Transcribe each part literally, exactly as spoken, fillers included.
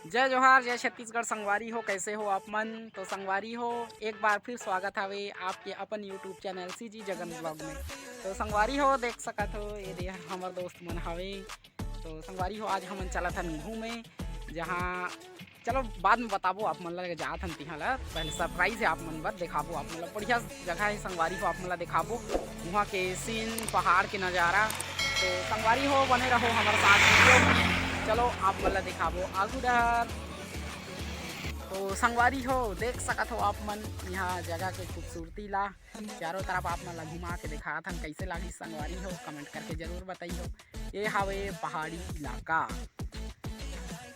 जय जोहार, जय छत्तीसगढ़। संगवारी हो, कैसे हो आप मन? तो संगवारी हो, एक बार फिर स्वागत हवे आपके अपन YouTube channel CG Jagan blog में। तो संगवारी हो, देख सकत हो, ये दे हमर दोस्त मन हवे। तो संगवारी हो, आज हमन चलत हन घूमे, जहाँ, चलो, बाद में बताबो आप मन ला, जात हन तिहाँ ला, पहले सरप्राइज है आप मन बर, देखाबो आप मन ला। बढ़िया जगह है संगवारी हो, आप मन ला देखाबो वहाँ के सीन, पहाड़ के नज़ारा। तो संगवारी हो, बने रहो हमर साथ वीडियो में। चलो, आप मन ला देखाबो आगू डहर। तो संगवारी हो, देख सकत हो आप मन यहाँ जगह के खूबसूरती ला। चारों तरफ आप मन ला घुमा के देखात हन, कैसे लागिस संगवारी हो, कमेंट करके जरूर बताइहो। ये हवे पहाड़ी इलाका।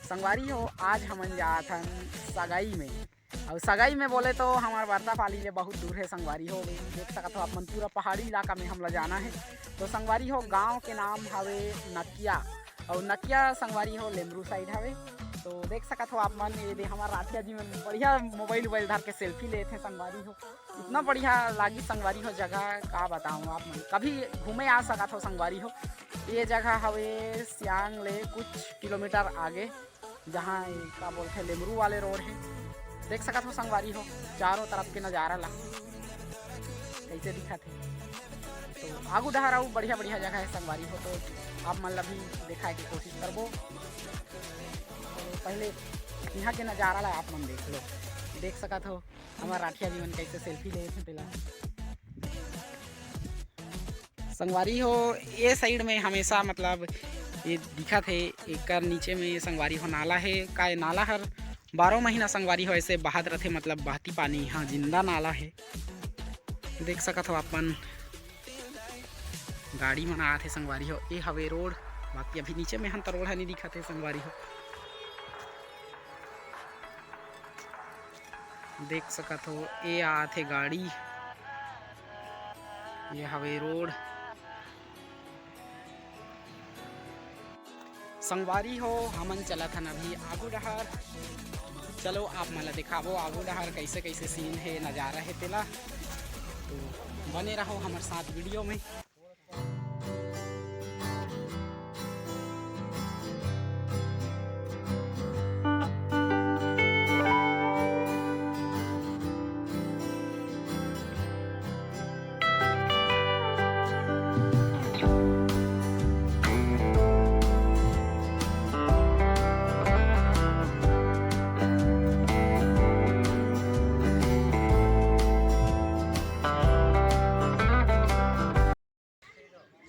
संगवारी हो, आज हमन जात हन सगाई में। और सगाई में बोले तो हमार वारसापाली ले बहुत दूर है संगवारी हो। देख सकत हो आप मन, पूरा पहाड़ी इलाका में हमला जाना है। तो संगवारी हो, गांव के नाम हवे नकिया, और नकिया संगवारी हो लेमरू साइड हवे। तो देख सकत हो आप मन, ये दे हमार राठिया जी मन बढ़िया मोबाइल वोबाइल धर के सेल्फी लेत हे संगवारी हो। इतना बढ़िया लागी संगवारी हो जगह, का बताऊँ आप मन, कभी घूमे आ सकत हो संगवारी हो। ये जगह हवे सियांग ले कुछ किलोमीटर आगे, जहाँ ये का बोलथे, लेमरू वाले रोड है। देख सकत हो संगवारी हो, चारों तरफ के नज़ारा ला कैसे दिखत है। तो आगू डहर अउ बढ़िया बढ़िया जगह है संगवारी हो, तो आप मन ला भी दिखाए के कोशिश करबो। तो पहले यहाँ के नज़ारा ला आप मन देख लो, देख सकत हो हमार राठिया जी मन कैसे सेल्फी लेत हे तेला। संगवारी हो, ये साइड में हमेशा, मतलब, ये दिखत हे, एकर नीचे में संगवारी हो नाला हे। का ये नाला हर बारह महीना संगवारी हो ऐसे बहत रथे, मतलब, बहती पानी, हाँ, जिंदा नाला हे। देख सकत हो आप मन, गाड़ी मन आत हे संगवारी हो। ये हवे रोड, बाकी अभी नीचे में हन त रोड ह नहीं दिखत हे संगवारी हो। देख सकत हो, ये आत हे गाड़ी, ये हवे रोड। संगवारी हो, हमन चलत हन अभी आगू डहर। चलो, आप मन ला दिखाबो आगू डहर कैसे कैसे सीन हे, नज़ारा हे तेला। तो बने रहो हमर साथ वीडियो में।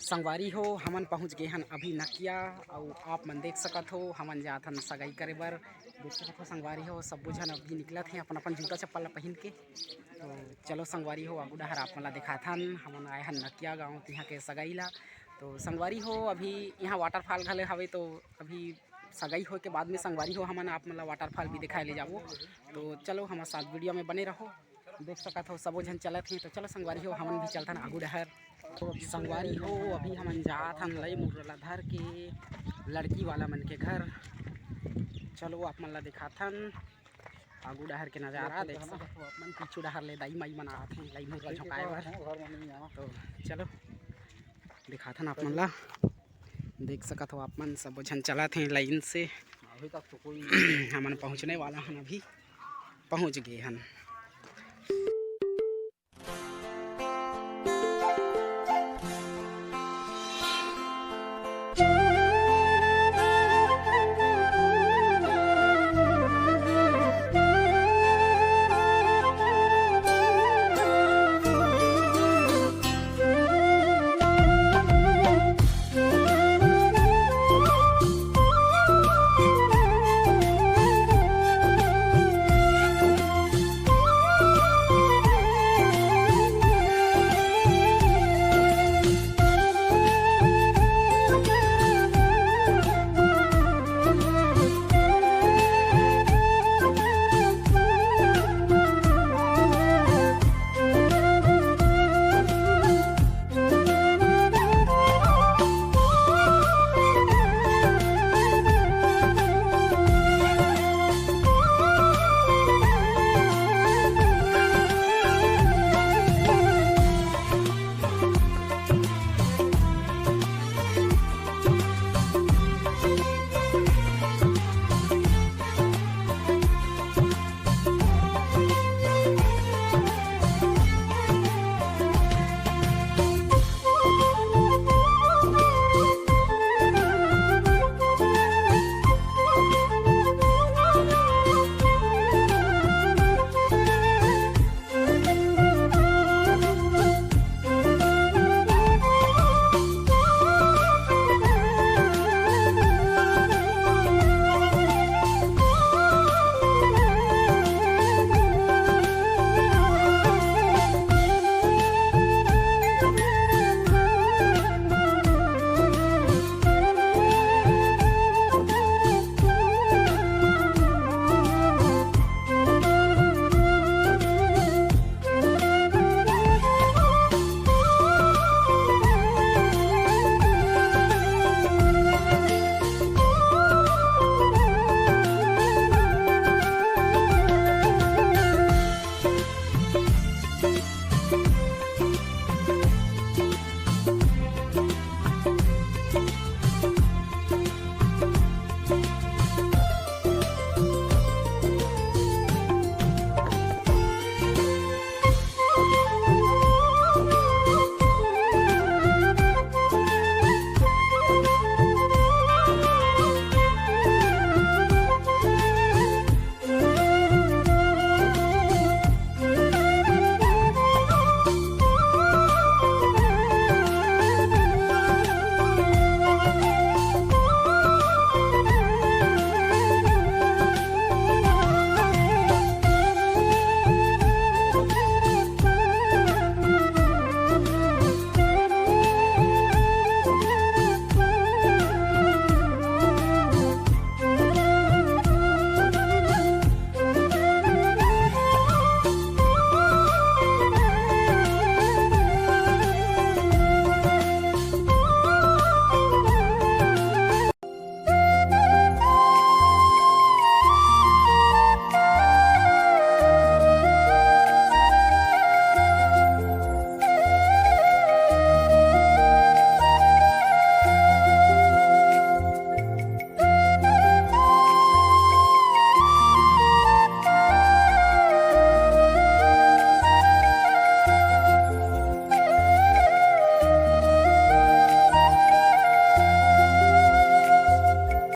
संगवारी हो, हमन पहुंच गे हन अभी नकिया, अउ आप मन देख सकत हो, हमन जात हन सगाई करे बर। देख सकत हो संगवारी हो, सब्बो झन अभी निकलत हे अपन अपन जूता चप्पल ला पहिन के। तो चलो संगवारी हो, आगू डहर आप मन ला दिखाथन, हमन आए हन नकिया गांव, तिहां के सगाई ला। तो संगवारी हो, अभी यहाँ वाटरफॉल घले हवे, तो अभी सगाई होए के बाद में संगवारी हो, हमन आप मन ला वाटरफॉल भी दिखाए ले जाबो। तो चलो हमर साथ वीडियो में बने रहो। देख सकत हो सबो झन चलत हे, तो चलो संगवारी हो, हमन भी चलथन आगू डहर। तो संगवारी हो, अभी हमन जात हन लई मुर्रा ला धर के लड़की वाला मन के घर। चलो आप मन ला दिखाथन आगू डहर के नजारा। देख सकत हो आप मन, पीछू डहर ले दाई माई मन आत हे लई मुर्रा झोंकाए बर। तो चलो दिखाथन आप मन ला। देख सकत हो आप मन, सबो झन चलत हे लाइन से। हमन पहुँचने वाला हन, अभी पहुँच गे हन।